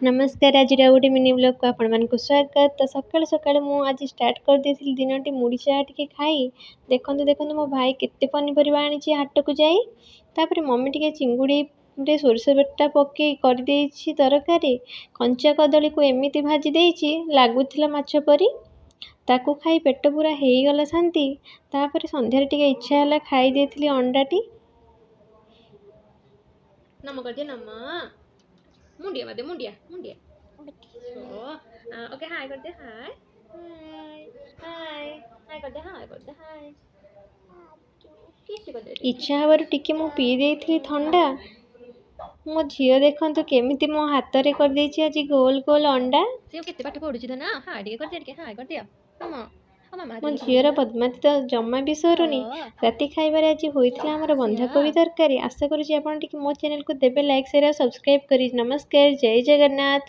ନମସ୍କାର, ଆଜିର ଆଉ ଗୋଟେ ମିନି ବ୍ଲଗ୍କୁ ଆପଣମାନଙ୍କୁ ସ୍ୱାଗତ। ତ ସକାଳୁ ସକାଳୁ ମୁଁ ଆଜି ଷ୍ଟାର୍ଟ କରିଦେଇଥିଲି ଦିନଟି ମୁଢ଼ି ଚାହା ଟିକେ ଖାଇ। ଦେଖନ୍ତୁ ଦେଖନ୍ତୁ, ମୋ ଭାଇ କେତେ ପନିପରିବା ଆଣିଛି ହାଟକୁ ଯାଇ। ତାପରେ ମମି ଟିକେ ଚିଙ୍ଗୁଡ଼ିରେ ସୋରିଷ ବଟା ପକେଇ କରିଦେଇଛି ତରକାରୀ। କଞ୍ଚା କଦଳୀକୁ ଏମିତି ଭାଜି ଦେଇଛି, ଲାଗୁଥିଲା ମାଛ ପରି। ତାକୁ ଖାଇ ପେଟ ପୁରା ହେଇଗଲା ଶାନ୍ତି। ତାପରେ ସନ୍ଧ୍ୟାରେ ଟିକେ ଇଚ୍ଛା ହେଲା, ଖାଇ ଦେଇଥିଲି ଅଣ୍ଡାଟି। ନମ କରିଦିଅ, ନମ। ମୁଣ୍ଡିଆ ମାରିଦିଅ, ମୁଣ୍ଡିଆ, ମୁଣ୍ଡିଆ। ଓକେ, ହାଇ କରିଦିଅ। ହାଇ, ହାଇ, ହାଇ, ହାଇ କରିଦିଅ, ହାଇ କରିଦିଅ, ହାଇ। କିସ୍ କରିଦିଅ। ଇଚ୍ଛା ହେବାରୁ ଟିକେ ମୁଁ ପିଇ ଦେଇଥିଲି ଥଣ୍ଡା। ମୋ ଝିଅ ଦେଖନ୍ତୁ କେମିତି ମୋ ହାତରେ କରିଦେଇଛି ଆଜି ଗୋଲ ଗୋଲ ଅଣ୍ଡା। ସେ କେତେ ପାଠ ପଢୁଛି ଧନ। ହାଇ ଟିକେ କରିଦିଅ, ଟିକେ ହାଇ କରିଦିଅ। ହଁ ହଁ, ମାମା। ମୋ ଝିଅର ବଦମାତି ତ ଜମା ବି ସରୁନି। ରାତି ଖାଇବାରେ ଆଜି ହୋଇଥିଲା ଆମର ବନ୍ଧାକୋବି ତରକାରୀ। ଆଶା କରୁଛି ଆପଣ ଟିକେ ମୋ ଚ୍ୟାନେଲକୁ ଦେବେ ଲାଇକ୍, ସେୟାର ଆଉ ସବସ୍କ୍ରାଇବ୍ କରି। ନମସ୍କାର, ଜୟ ଜଗନ୍ନାଥ।